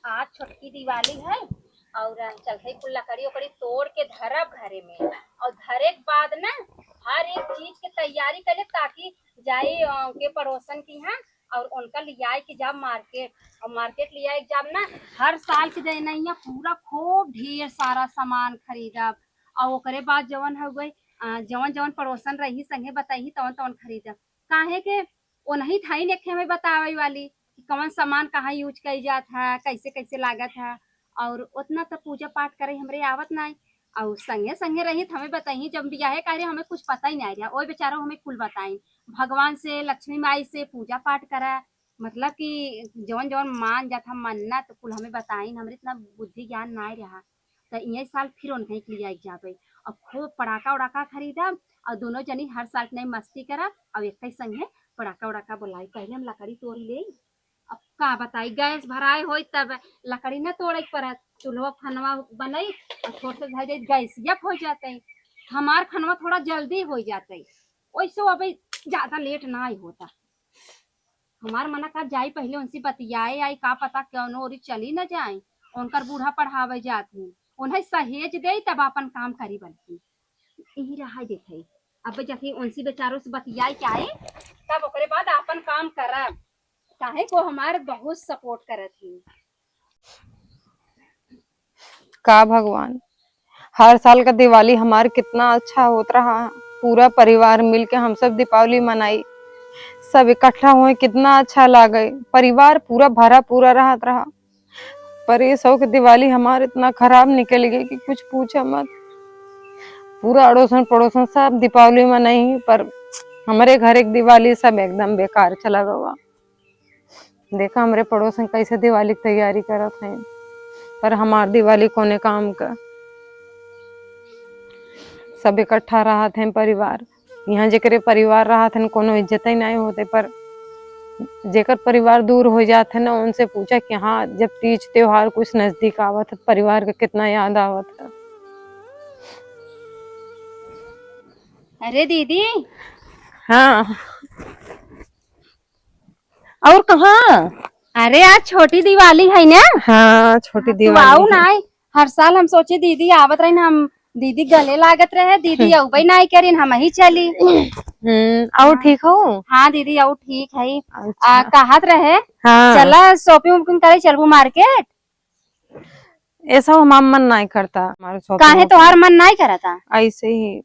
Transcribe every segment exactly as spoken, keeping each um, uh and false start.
आज छोटकी दिवाली है और चलते कुल लकड़ी उकड़ी तोड़ के धरब घरे में, और धरे के बाद ना हर एक चीज के तैयारी कर ले, ताकि जाई, अ, के पड़ोसन के यहाँ और उनका लियाए के जाब मार्केट, और मार्केट लियाए के जाब ना, हर साल के जैसे नहीं है, पूरा खूब ढेर सारा सामान खरीदब। और ओकरे बाद जवन हो गई, अ, जवन जवन पड़ोसन रही संगे बताई तवन तवन खरीदब, काहे के ओनही थाई ने हमें बतावे वाली कि कौन सामान कहाँ यूज कइल जात है, कैसे कैसे लागत है। और उतना तो पूजा पाठ करे हमरे आवत नाई। और संगे संगे रही तो हमें बताई, जब बियाहे कार्य हमें कुछ पता ही नहीं रहा, ओए बेचारो हमें कुल बताई, भगवान से, लक्ष्मी माई से पूजा पाठ करा, मतलब कि जवन जवन मान जात है मन्नत कुल हमें बताई, हमरे इतना बुद्धि ज्ञान नहीं रहा। तो ये साल फिर उनके के लिए जाबे और खूब पड़ाका उड़ाका खरीदब और दोनों जनी हर साल के नहीं मस्ती करब और एक ही संगे पड़ाका उड़ाका बोलाई। पहले हम लकड़ी तोड़ ले, अब का बताई, गैस भराए होई तब लकड़ी ना तोड़े के पड़त, चूल्हा खनवा बनई और छोट से धर दे, गैसिया हो जाते, हमार खनवा थोड़ा जल्दी हो जाते, वैसे अबे ज्यादा लेट ना ही होता। हमार मना का जाई पहले उनसे बतियाए आई, का पता कौनो ओरी चली न जाए, उनकर बूढ़ा पढ़ावे जात ही, उन्हें सहेज दे तब अपन काम करी बल्कि यही रहा देते। अब जब उनसे बेचारों से बतियाए के आए तब ओकरे बाद अपन काम करब, काहे को हमार बहुत सपोर्ट करत ही। का भगवान, हर साल का दिवाली हमार कितना अच्छा होत रहा, पूरा परिवार मिल के हम सब दीपावली मनाई, सब इकट्ठा होए, कितना अच्छा लागे, परिवार पूरा भरा पूरा रहत रहा। पर ये साल के दिवाली हमार इतना खराब निकल गई कि कुछ पूछा मत। पूरा अड़ोसन पड़ोसन सब दीपावली मनाई, पर हमरे घर एक दिवाली सब एकदम बेकार चला गवा। देखा हमरे पड़ोसन कैसे दिवाली की तैयारी करत हैं, पर हमार दिवाली कोने काम का। सब इकट्ठा रहत हैं परिवार, यहाँ जेकरे परिवार रहत हैं कोनो इज्जत ही नहीं होते, पर जेकर परिवार दूर हो जात है ना, उनसे पूछा कि हाँ, जब तीज त्योहार कुछ नजदीक आवत है, परिवार का कितना याद आवत है। अरे दीदी। हाँ। और कहाँ? अरे आज छोटी दिवाली है ना? हाँ, छोटी हाँ, तू दिवाली आऊ है। ना आए। हर साल हम सोचे दीदी आवत रही ना, हम दीदी गले लागत रहे, दीदी हम्म। अउबे ना करिन, हम ही चली। हम्म, और हाँ। ठीक हो? हाँ दीदी, और ठीक है। अच्छा। आ, कहत रहे, हाँ। चला shopping वोपिंग करे, चलबू market? ऐसा हमार मन नहीं करता, हमारे shopping काहे वोपिंग। तोहार मन नहीं करता? ऐसे ही।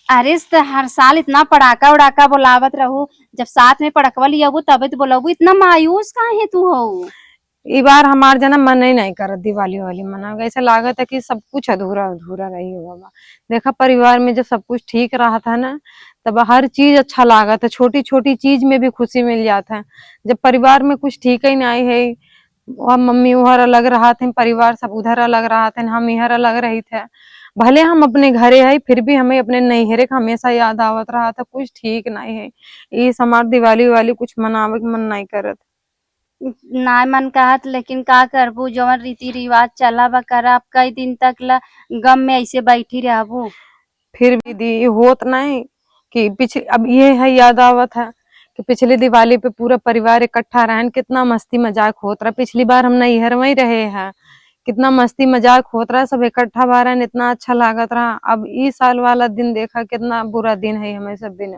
अरे, त हर साल इतना पड़ाका उड़ाका बोलावत रहू, जब साथ में पड़कवा लियाबू तबे तो बोलाबू, इतना मायूस काहे तू हो? ई बार हमार जना मन ही नहीं करत दिवाली वाली मनावे, ऐसा लागत है कि सब कुछ अधूरा अधूरा रही हो बाबा। देखा, परिवार में जब सब कुछ ठीक रहत है ना, तब हर चीज अच्छा लागत है, छोटी छोटी चीज में भी खुशी मिल जात है। जब परिवार में कुछ ठीक ही नहीं है, वह मम्मी उहर अलग रहत हैं, परिवार सब उधर अलग रहत हैं, हम इहर अलग रहित है। भले हम अपने घरे है, फिर भी हमें अपने नैहरे का हमेशा याद आवत रहत है, कुछ ठीक नहीं है। इस हमार दिवाली उवाली कुछ मनावे के मन नहीं करत। ना मन कहत, लेकिन का करबू, जवन रीति रिवाज चला बा करब, कई दिन तक ला गम में ऐसे बैठी रहबू? फिर भी दी, होत नहीं कि पिछ-, अब ये है, याद आवत है कि पिछली दिवाली पे पूरा परिवार इकट्ठा रहन, कितना मस्ती मजाक होत रहा। पिछली बार हम नैहर में ही रहे हैं, कितना मस्ती मजाक होत रहा, सब इकट्ठा बा रहन, इतना अच्छा लागत रहा। अब ई साल वाला दिन देखा, कितना बुरा दिन है हमें सब दिन।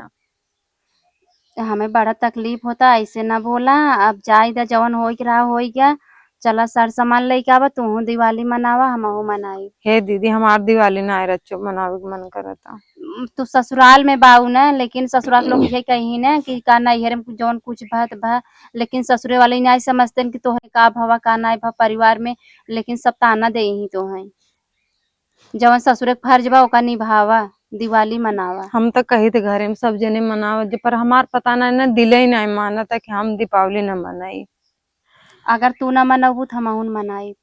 हमें बड़ा तकलीफ होता, ऐसे ना बोला। अब जाए दा, जवन होई के रहा होई गया, चला सर सामान लेके आवा, तूहू दिवाली मनावा, हमहू मनाई। हे दीदी, हमार दिवाली ना आए रच्चो मनावे के मन करता। उम, तू ससुराल में बाऊ ना, लेकिन ससुराल के लोग ये कही ना कि का नैहर में जवन कुछ भत भा, लेकिन ससुरे वाले नहीं समझते कि तोहरे का भवा का नाई भा परिवार में, लेकिन सब ताना दे ही तो हैं। जवन ससुरे के फर्ज बा ओका निभावा, दिवाली मनावा। हम तो कही थे घरे में सब जने मनावा जे, पर हमार पता ना, ना दिले ही नहीं मानता कि हम दीपावली ना मनाई। अगर तू ना मनबू त हमहू न मनाई।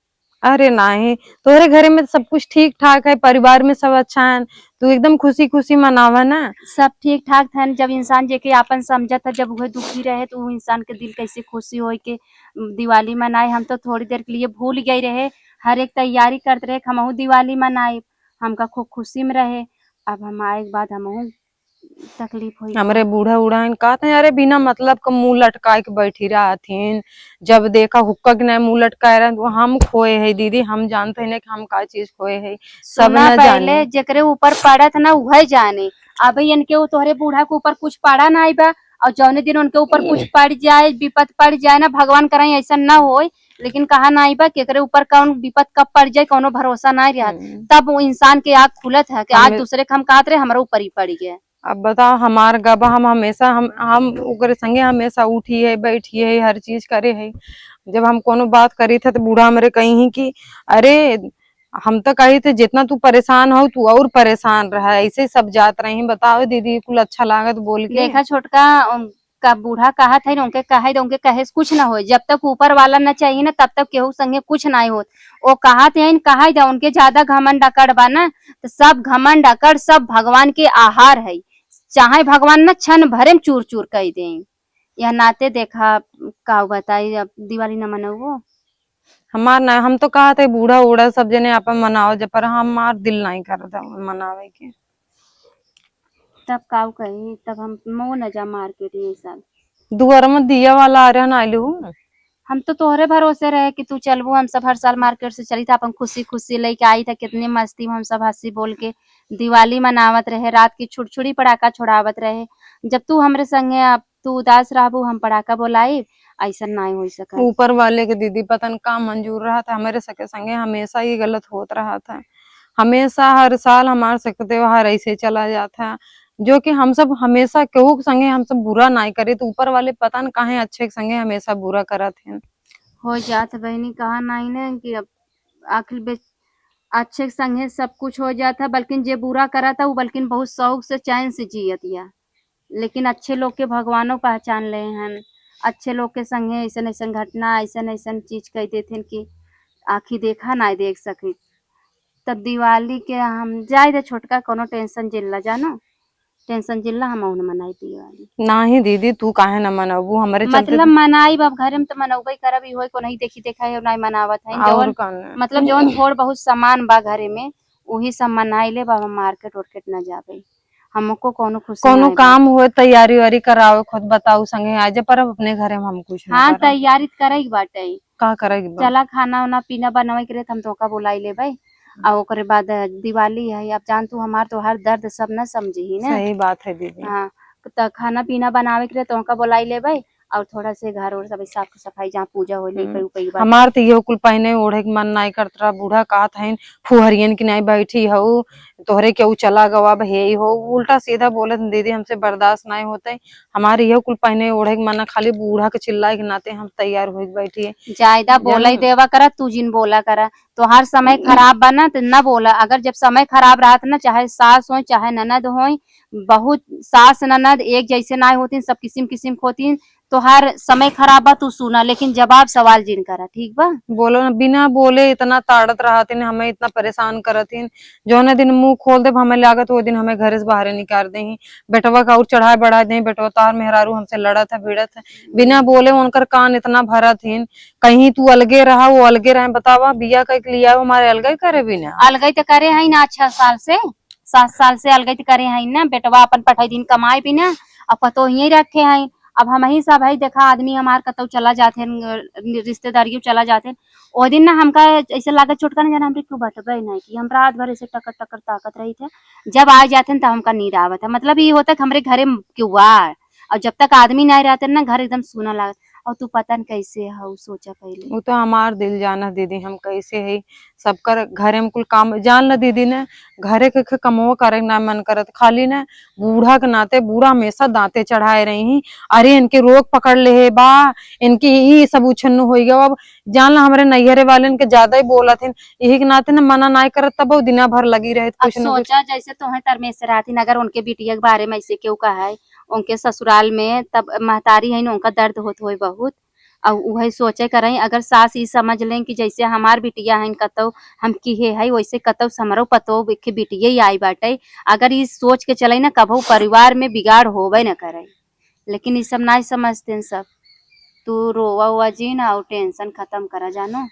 अरे नाही, तोहरे घरे में सब कुछ ठीक ठाक है, परिवार में सब अच्छा है, तू एकदम खुशी खुशी मनावा ना। सब ठीक ठाक थन, जब इंसान जेके आपन समझत है, जब उहे दुखी रहे तो उ इंसान के दिल कैसे खुशी होई के दिवाली मनाए। हम तो थोड़ी देर के लिए भूल गए रहे, हर एक तैयारी करत रहे कि हमहू दिवाली मनाई, हमका खूब खुशी में रहे। अब हम आए के बाद हमहू तकलीफ होई हमरे बा। बूढ़ा उढ़ा हन कहत हैं, "अरे बिना मतलब का मुँह लटकाए के बैठी रहत हिन, जब देखा हुक्का के नाय मुँह लटकाए रहत, वो हम खोए है दीदी, हम जानते हैं ना कि हम का चीज खोए है, सब सुना न पहले जाने।" जेकरे ऊपर पड़त ना उहे जाने। अबे इनके ऊ तोहरे बूढ़ा के ऊपर कुछ पड़ा नाई बा, और जौने दिन उनके ऊपर कुछ पड़ जाए, विपत पड़ जाए ना, भगवान कराई ऐसा ना होए, लेकिन कहा नाई बा केकरे ऊपर कौन विपत कब पड़ जाए, कौनो भरोसा नाई रहत। हम्म। तब वो इंसान के आँख खुलत है कि आज हमें दूसरे के हम कहत रहे, हमरा ऊपर ही पड़ गया। अब बताओ, हमार गबा हम हमेशा, हम, हम ओकरे संगे हमेशा उठी है, बैठी है, हर चीज करे है। जब हम कोनो बात करी थे, तो बूढ़ा हमरे कही है कि "अरे, हम तो कही थे जितना तू परेशान हो, तू और परेशान रहा, ऐसे ही सब जात रही।" बताओ दीदी, कुल अच्छा लागत बोल के? देखा छोटका, उम, का बूढ़ा कहत है, उनके कहे दे, उनके कहे से कुछ ना होए। जब तक ऊपर वाला ना चाहिए ना, तब तक केहू संगे कुछ ना होत। वो कहत है, कहे दे, उनके ज्यादा घमंड अकड़ बा ना, तो सब घमंड अकड़ सब भगवान के आहार है। चाहे भगवान ना क्षण भरे में चूर चूर कर दे। यह नाते देखा, का बताई, अब दिवाली न मनउबो? हमार ना, हम तो कहत है बूढ़ा उढ़ा सब जने आपन मनाओ, जब पर हमार दिल नहीं करत है मनावे के। तब काऊ कही, तब हम मो न जा मार्केट ये साल। दुआर में दिया वाला आ रहा ना आलू। हम तो तोहरे भरोसे रहे कि तू चलबू, हम सब हर साल मार्केट से चली था, अपन खुशी खुशी लेके आई था, कितनी मस्ती में हम सब हंसी बोल के दिवाली मनावत रहे, रात की छुड़छुड़ी पड़ाका छोड़ावत रहे। जब तू हमरे संगे, अब तू उदास रहबू, हम पड़ाका बोलाई, ऐसा नाई हो सका। ऊपर वाले के दीदी पता न का मंजूर रहा था, हमारे सके संगे हमेशा ही गलत होत रहा था। हमेशा हर साल हमार सके त्योहार ऐसे चला जाता है, जो कि हम सब हमेशा केहू के संगे हम सब बुरा नाई करे, तो ऊपर वाले पता न काहे अच्छे के संगे हमेशा बुरा करत हैं। हो जात बहनी, कहा नाई ना कि अब आखिर बे-, अच्छे के संगे सब कुछ हो जात है, बल्कि जे बुरा करत है, वो बल्कि बहुत शौक से चैन से जियत या। लेकिन अच्छे लोग के भगवानो पहचान ले हन, अच्छे लोग के संगे ऐसन ऐसन घटना, ऐसन ऐसन चीज कह देथिन कि आँखी देखा ना देख सकी। तब दिवाली के हम जाए दे छोटका, कोनो टेंशन जिल्ला जानो, टेंशन जिल्ला हम उन मनाई दिवाली। नाही दीदी, तू काहे ना मनाबू? हमरे चलते मतलब तो मनाई बा, अब घरे में तो मनौबे करब, इहो को नहीं देखी देखा है, नहीं मनावत है। और जवन, का ना? मतलब जवन थोड़ बहुत सामान बा घरे में, वही सब मनाई ले बा, हम मार्केट वार्केट ना जाबे। हमको कोनो खुशी कोनो नाई बा। काम होए, तैयारी वारी करावे, खुद बताऊ संगे आ जा, पर अब अपने घरे में हम कुछ ना हाँ, करब। तैयारी त करे के बाटे। का करे के बा? चला, खाना उना पीना बनवे के रहे, त हम तोका बुलाई लेबे। आ ओकरे बाद दिवाली है, अब जान तू हमार तोहार दर्द सब न समझी ना। सही बात है दीदी। हाँ, त खाना पीना बनावे के रहे, तोका बुलाई लेबे। और थोड़ा से घर और सब साफ सफाई, जहाँ पूजा होई, हम्म। लिपई उपई बा। हमार त इहो कुल पहने ओढ़े के मन नाई करत रहा। बूढ़ा कहत हईन, "फुहरियन की नाई बैठी हऊ, तोहरे केहू चला गवा, अब हे ही हो।" उल्टा सीधा बोलत, "दीदी, हमसे बर्दाश्त नाई होते।" हमार इहो कुल पहने ओढ़े के मन, खाली बूढ़ा के चिल्लाए के नाते हम तैयार होई के बैठी है। ज्यादा जान बोला ही देवा करा, तू जिन बोला करा। तोहार समय खराब बा ना, त ना बोला। अगर जब समय खराब रहत ना, चाहे सास होई, चाहे ननद होई, बहुत सास ननद एक जैसे नाई होतीन, सब किसिम किसिम के होतीन। तोहार समय खराब बा, तू सुना, लेकिन जवाब सवाल जिन करा, ठीक बा? बोलो ना, बिना बोले इतना ताड़त रहतिन, हमें इतना परेशान करतिन। जौने दिन मुंह खोल देब, हमें लागत वो दिन हमें घरे से बाहरे निकाल देही। बेटवा का और चढ़ाए बढ़ाए देही, बेटवा तोहार मेहरारू हमसे लड़त है, भिड़त है। बिना बोले उनकर कान इतना भरत हिन, कहीं तू अलगे रहा, वो अलगे रहे। बतावा, बिया कह के लिया, वो हमारे अलगे करे बिना। अलगे तो करे है ना, छह साल से, सात साल से अलगे तो करे है ना। बेटवा अपन पठाई दिन कमाए बिना, अब पतो यहीं रखे हैं। अब हम ही सब है, देखा, आदमी हमार कतौ चला जाते हैं, रिश्तेदारियों चला जाते हैं। ओ दिन ना हमका ऐसे लागत छोटका ना जाना, हमरे क्यों बटबे नहीं कि हम रात भर ऐसे टकर टकर ताकत रही थे। जब आ जाते हैं, तो हमका नींद आवत है। मतलब ये होता है कि हमरे घरे में क्यों आ, और जब तक आदमी नहीं रहते ना, घर एकदम सूना लागत। और तू पता न कैसे हऊ, सोचा पहले। वो तो हमार दिल जाना दीदी, हम कैसे है, सबकर घरे में कुल काम, जान ल दीदी ने, घरे के, के कमवा करे के ना मन करत, खाली ने बूढ़ा के नाते, बूढ़ा हमेशा दांते चढ़ाए रही ही, "अरे इनके रोग पकड़ ले है बा, इनकी ई सब उछन्नू होई गवा।" अब जान ल हमरे नैहरे वाले इनके ज्यादा ही बोलत हैं, यही के नाते न मना ना करत, तब वो दिना भर लगी रहे अब कुछ न कुछ। सोचा जैसे तोहे तरमेस रहती, अगर उनके बिटिया के बारे में ऐसे केहू कहे, उनके ससुराल में तब महतारी है न, उनका दर्द होत होए बहुत। और उहे सोचे करई, अगर सास ई समझ लें कि जैसे हमार बिटिया हईन, कतौ हम किहे हई, वैसे कतौ से हमरो पतो के बिटिये ही आई बाटे, अगर ई सोच के चलई ना, कभू परिवार में बिगाड़ होबे न करे। लेकिन ई सब नाई समझते हैं सब। तू रोवा हुआ जिन और टेंशन खत्म करा जानो।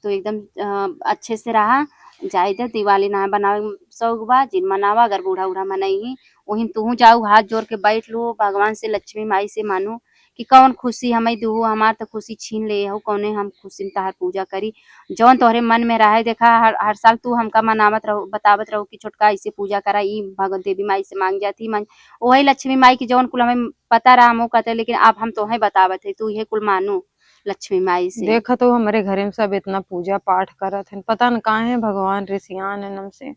तो एकदम, अ, अच्छे से रहा। जाए दे, दिवाली ना बनावे शौक बा, जिन मनावा, अगर बूढ़ा उढ़ा मनई ही, ओहिन तुहू जाऊ, हाथ जोर के बैठ लू, भगवान से, लक्ष्मी माई से मानू कि कौन खुशी हमें दुहू, हमार तो खुशी छीन ले हो, कौने हम खुशी में तहार पूजा करी, जौन तोहरे मन में रहे। देखा, हर, हर साल तू हमका मनावत रहो, बतावत रहो कि छोटका ऐसे पूजा करा, ई भगवत देवी माई से मांग जाती, मांग, वही लक्ष्मी माई की जौन कुल हमें पता रहा, हम वो कहते, लेकिन अब हम तोहे बतावत है, तू ये कुल मानू लक्ष्मी माई से। देखा तो हमरे घरे में सब इतना पूजा पाठ करत हैं, पता न काहे भगवान रिसियान है हमसे,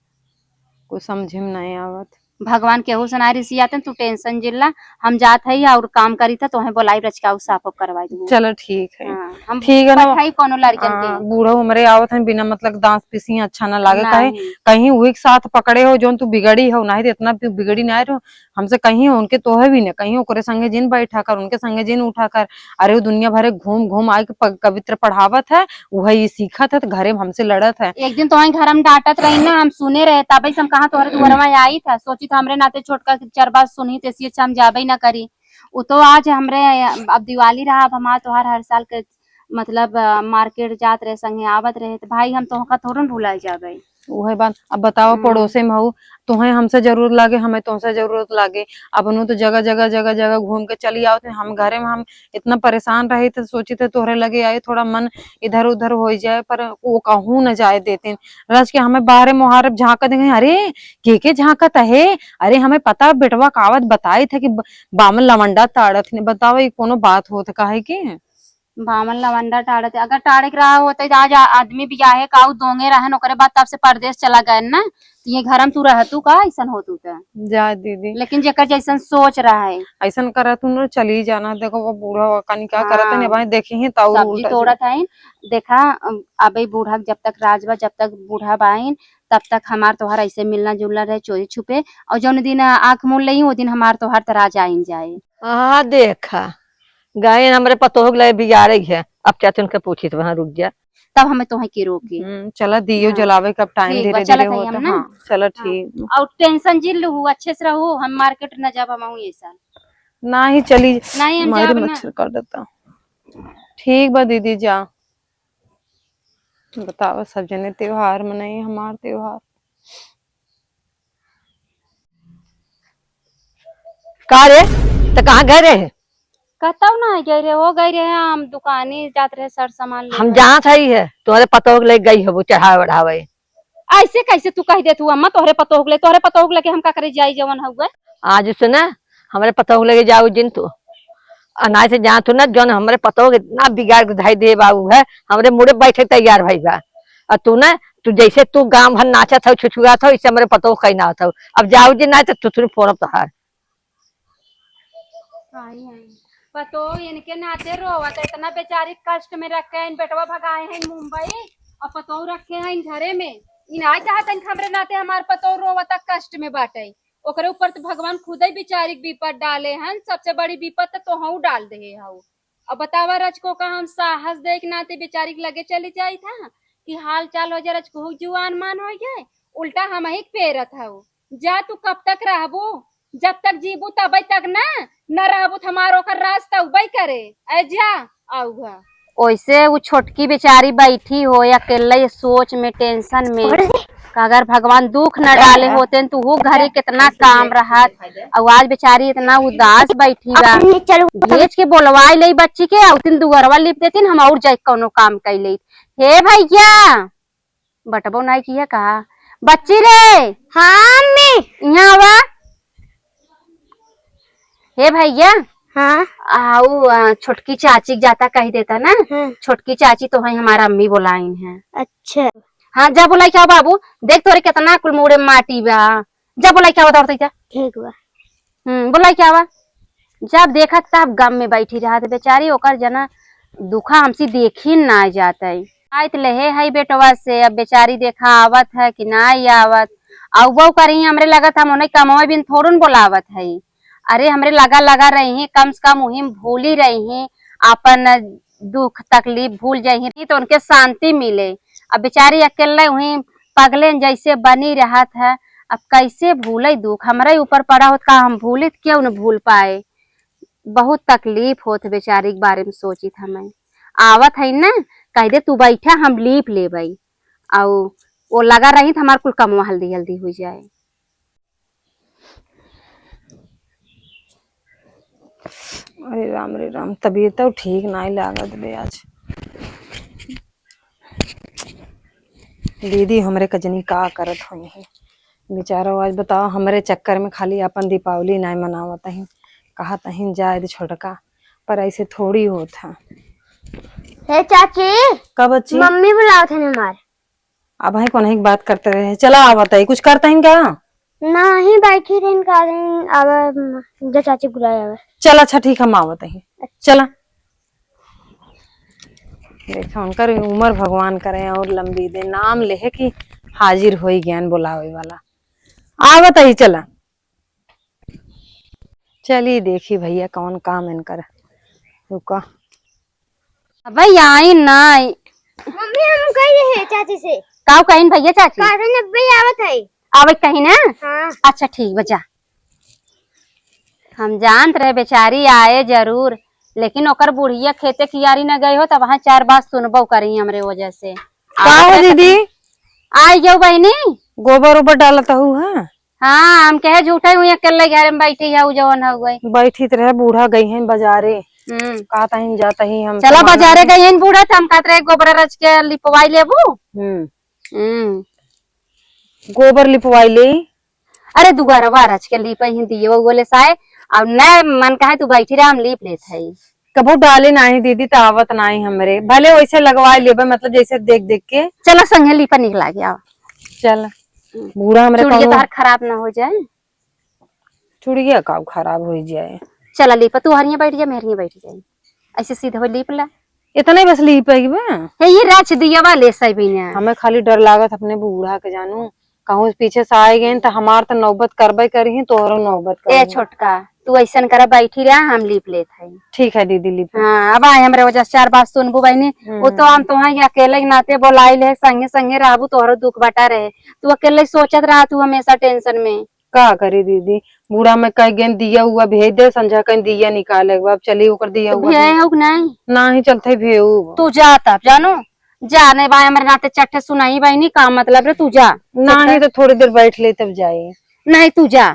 कुछ समझे में नहीं आवत। भगवान केहू से ना रिसियाते, तू tension जिन ला, हम जात हई और काम करी था, तोहे बोलाई रचकाऊ साफ करवाई दूँ। चलो ठीक है। हाँ, हम ठीक है ना। पठाई कोनो लड़कन के। हाँ, बूढ़ो हमरे आवत हैं, बिना मतलब दांत पीसी अच्छा ना लागे, काहे नहीं। कहीं वही के साथ पकड़े हो, जौन तू बिगड़ी हो, नहीं तो इतना बि-, बिगड़ी नहीं रहो, हमसे कहीं उनके तोहे भी न, कहीं ओकरे संगे जिन बैठा कर, उनके संगे जिन उठा कर। अरे, वो दुनिया भरे घूम घूम आए के प-, कवित्र पढ़ावत है, उहे ई सीखत है, तो घरे में हमसे लड़त है। एक दिन तो वहीं घर में डांटत रही ना, हम सुने रहे, तबे से हम कहाँ तोहरे दुआरवा आई था, सोची था हमरे नाते छोटका के चार बात सुनी, तो इसलिए हम जाबे ना करी। वो तो आज हमरे, अब दिवाली रहा, अब हमार तोहार हर साल के मतलब, अ, market जात रहे, संगे आवत रहे, तो भाई, हम तोहका थोड़न भुला जाबे। उहे बात। अब बतावा, हम्म। पड़ोसे में हऊ, तोहे हमसे जरूरत लागे, हमें तोहसे जरूरत लागे। अपनो तो जगह, जगह, जगह, जगह घूम के चली आवत हैं। हम घरे में हम इतना परेशान रही थे, सोची थे तोहरे लगे आई, थोड़ा मन इधर उधर हो जाए, पर वो कहूँ न जाए देते। रच के हमें बाहरे मोहारे झांकत देखे, "अरे, के के झांकत है? अरे, हमें पता, बेटवा कावत बताई था कि ब-, बामन लवंडा ताड़त ने।" बतावा, ये कोनो बात होत काहे के? बामन लवंडा टाड़त, अगर टाड़े के रहा होते तो आज आ-, आदमी बियाहे का उ दोंगे रहन, ओकरे बाद तब से परदेस चला गए ना, तो ये घर में तू रहतू का, ऐसन होतू त। जा दीदी। लेकिन जेकर जैसन सोच रहा है। ऐसन करत हूँ ना, चली जाना, देखो वो बूढ़ा कनी का करत है, हाँ। भाई देखी ही तो और सब्जी उल्टा तोड़त है, देखा, अम, अबे बूढ़ा जब तक राज बा, जब तक बूढ़ा बाइन, तब तक हमार तोहार ऐसे मिलना जुलना रहे, चोरी छुपे, और जौन दिन आँख मूड़ लेई, वो दिन हमार तोहार त राज आइन जाए। हाँ, देखा, गए हमरे पतोह के लगे बिगाड़े है, अब चाचा उनके पूछी तो वहाँ रुक जा। तब हमें तोहे के रोकी। हम्म, चला दियो हाँ। जलावे का टाइम ठीक बा, धीरे चलत धीरे हई होता। हम ना। हाँ, चला हाँ। ठीक। और tension जिन लहू, अच्छे से रहू, हम market न जाब हम ये साल। ना ही चली, नहीं, हम मारे जाब ना। मच्छर काट देता। ठीक बा दीदी, जा। बतावा, सब जने त्योहार मनाई, हमार त्योहार। का रे, त कहाँ गए रहे? कतौ ना गए रहे, हो गए रहे, हम दुकाने जात रहे, सर सामान ले हम रहे। जानत हई है, तोहरे पतोह के ले गई हबू चढ़ावे बढ़ावे। ऐसे कैसे तू कह देत हू अम्मा, तोहरे पतोह के ले, तोहरे पतोह के लेके हम का करे जाई जवन हउए? आज से ना हमरे पतोह के लेके जाऊ जिन तू। आ नाहीं से जानत हू ना, जौन हमरे पतोह के इतना बिगाड़ के धई दे बाबू है, हमरे मुड़े बैठे तैयार भई बा। आ तू ना, तू जैसे तू गाँव भर नाचत हऊ, छुछुआत हऊ, इससे हमरे पतोह कहीं ना होत हऊ। अब जाऊ जिन, नाहीं तो थुथुन फोड़ब तोहार। आई, आई। पतोह इनके नाते रोवत, इतना बेचारी कष्ट में रखे हैं, बेटवा भगाए हैं मुंबई और पतोह रखे हैं घरे में। इन आई चाहत हैं कि हमरे नाते हमार पतोह रोवत कष्ट में बाटे। ओकरे ऊपर तो भगवान खुद ही बेचारी के विपद डाले हैं, सबसे बड़ी विपद तो तोहू डाल दे हऊ। अब बतावा रचको का हम साहस दे के नाते बेचारी के लगे चली जाई था कि हाल चाल हो जाए, रचको जुआन मान हो जाए, उल्टा हम ही पेरत हऊ। जा तू कब तक रहबू? जब तक जीबू तबे तक ना, न रहबू त हमार ओकर राज तउबे करे। ए जा, आउहा। ओइसे उ छोटकी बेचारी बैठी हो अकेले सोच में, tension में। अगर भगवान दुख न डाले होते त उहू घरे कितना काम रहत। अउ आज बेचारी इतना उदास बैठी बा। भेज के बोलवाई लेई बच्ची के, अउतिन दुअरवा लिप देतिन, हम अउर जाई कउनो काम कई लेई। हे भइया, बटबो नाई किया का? बच्ची रे! हाँ, अम्मी। इहाँ आवा। हे भइया। हाँ। आ, उ, आ, छोटकी चाची के जाता कहि देता ना। हाँ। छोटकी चाची तोहई हमार अम्मी बोलाइन है। अच्छा। हाँ, जा बोलाई के आवा बाबू। देख तोरे केतना कुल मुड़े माटी बा। जा बोलाई के आवा दौड़ते जा। ठीक बा। हम्म, बोलाई के आवा। जब देखत तब गम में बैठी रहत बेचारी, ओकर जना दुखा हमसे देखी ना जात है। आइत लेहे है बेटवा से, अब बेचारी देखा आवत है कि नाई आवत। अउबो करी, हमरे लगत हम उन्हें कमवे बिन थोड़न बोलावत है। अरे हमरे लगा लगा रही हैं, कम से कम उही में भूली रही हैं, आपन दुख तकलीफ भूल जाई हैं, तो उनके शांति मिले। अब बेचारी अकेले उही पगलेन जैसे बनी रहत है, अब कैसे भूले दुख? हमरे ऊपर पड़ा होत का हम भूलित, क्यों न भूल पाए? बहुत तकलीफ होत बेचारी के बारे में सोचित हमें। आवत है ना, कहि दे, "तू बैठा, हम लीप लेबई।" अउ वो लगा रही तो हमार कुल कमवा हल्दी हल्दी हुई जाए। अरे राम रे राम, तबीयत तो ठीक नाई लागत बे आज। दीदी हमरे कजनी का करत होइहीं बेचारो, आज बताओ हमरे चक्कर में खाली अपन दीपावली नाई मनावत हीं, कहत हीं जाए दे छोटका, पर ऐसे थोड़ी होत है। हे चाची, का बच्ची? मम्मी बुलावत है हमार। अब है कौन है बात करते रहे, चला आवत है, कुछ करते हैं क्या? नहीं, बैठी रही का दिन, अब जा चाची बुलाए आवे। चल अच्छा ठीक, हम आवत ही। चला। देखा उनकर उम्र भगवान करे और लंबी दे, नाम लेहे कि हाजिर होई ज्ञान बोलावे वाला। आवत ही, चला। चली देखी भैया कौन काम इनकर। रुका। अबे आई ना। मम्मी हम कही रहे चाची से। काऊ कहिन भैया चाची? कहते ने अबे आवत है। आवे कहीं ना? हाँ। अच्छा ठीक बा जा। हम जानत रहे बेचारी आए जरूर, लेकिन ओकर बुढ़िया खेते कियारी न गई हो, तब वहाँ चार बात सुनबो करी हमरे वजह से। का हो आवत रहे दीदी? आई जाओ बहिनी। गोबर ओबर डालत हूँ, हाँ? हाँ, हम कहे झूठे हुई अकेले घर में बैठी है, उ जवन हो गई। बैठी त रहे, बूढ़ा गई हैं बाजारे। हम्म। कहत हीं जात ही हम चला सामान बाजारे गई हैं बूढ़ा, त हम कहत रहे गोबर रच के लिपवाई लेबू। हम्म। हम्म। गोबर लिपवाई ले। अरे दुआरवा रच के लिपे ही दियो बोले साए, अब न मन कहे तू बैठी रहे, हम लिप लेत है। कबो डाले नाही दीदी, त आवत नाही हमरे। भले वैसे लगवा लेबे, मतलब जैसे देख देख के। चला संगे लिपा निकला गया। चल। हम्म। बूढ़ा हमरे चूड़िया कौनो तोहार खराब ना हो जाए। चूड़िया का खराब हो जाए। चला लिपा, तू हरिया बैठ जा, मैं हरिया बैठ जाए। ऐसे सीधे हो लिप ला। इतना ही बस लिप है बा? हे ये रच दिया वाले सही भी ना। हमें खाली डर लागत अपने बूढ़ा के जानू। कहूँ पीछे से आए गए त हमार त नौबत करबे करी, तोहरो नौबत ए करी। छोटका, तू ऐसन करा, बैठी रहा, हम लिप लेत है। ठीक है दीदी, लिप। हाँ, अब आए हमरे वजह से चार बात सुनबू बहिनी। हम्म। वो तो हम तोहे अकेले के नाते बोलाई ले, संगे संगे रहबू, तोहरो दुख बटा रहे। तू अकेले सोचत रहा, तू हमेशा tension में। का करी दीदी, बूढ़ा में कह गेन दिया हुआ भेज दे, संझा कहीं दिया निकाले, अब चली ओकर दिया तो हुआ भेज भेज। हो कि नहीं? नाही चलते भेऊ। तू जा तब, जानो, जाने बा हमरे नाते चट्टे सुनाई बहिनी, का मतलब रे, तू जा। नाही चट्टे तो थोड़ी देर बैठ ले तब जाई। नहीं, तू जा,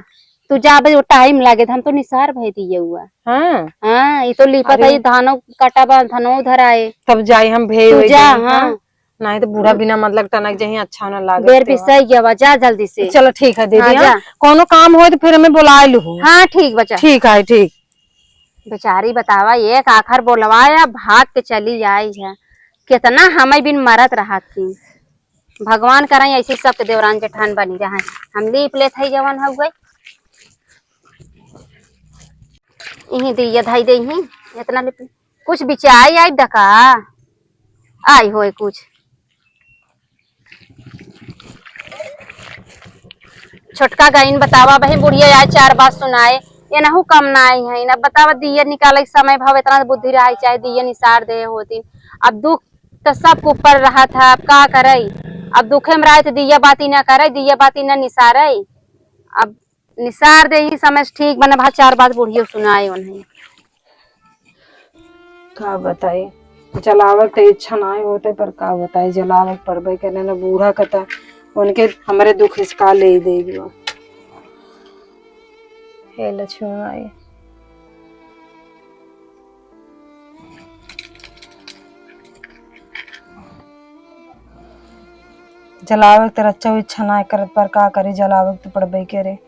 तू जा, बे, वो time लागे, हम तो निसार भय दिए हुआ। हाँ। हाँ, ये तो लिपत अरे। है, ये धानो काटा बा, धनो उधर आए। तब जाई हम भेज तू होई जा, जाई, हाँ। हाँ। नाही तो बूढ़ा बिना मतलब टनक जही अच्छा ना लागे बेर तेवा। बिसई गया बा, जा जल्दी से। चलो ठीक है दीदी, हाँ, हाँ। जा। कोनो काम हो तो फिर हमें बुला लू। हाँ, ठीक बच्चा। ठीक है, ठीक। बेचारी बतावा, एक आखर बोलवाया, भाग के चली आई है। कितना हमें बिन मरत रहा थी। भगवान करें ऐसी सबके देवरान जेठान बनी रहे। हम लीप लेत है जवन हउए। इही दिया धई दे ही, इतना लीप। कुछ बिचाई आई डका, आई होए कुछ। छोटका गईन बतावा बहिन, बुढ़िया आए चार बात सुनाए, ये नहु कम ना आई है। अब बतावा, दिया निकाले के समय भाव इतना बुद्धि रहा, चाहे दिया निसार दे होती। अब दुख तो सबके ऊपर रहा था, अब का करे? अब दुखे में रहे तो दिया बाती ना करे, दिया बाती ना निसारे। अब निसार दे ही समय से ठीक बने, भा चार बात बुढ़ियो सुनाए उन्हें। का बताई, जलावे के तो इच्छा नाहीं होते, पर का बताई, जलावे के पड़बे करे ना। बूढ़ा के तो उनके हमरे दुख इसका ले ही देगी वो। हे लक्ष्मी माई, जलावे के तो रच्चो इच्छा नाहीं करत, पर का करी, जलावे के तो पड़बे करे।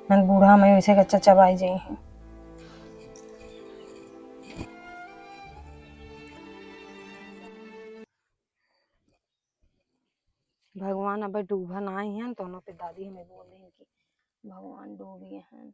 नन बूढ़ा में वैसे कच्चा चबाई जाई हैं। भगवान अब डूबा नाहीं हैं, दोनों पे दादी हमें बोल रही कि भगवान डूबी हैं।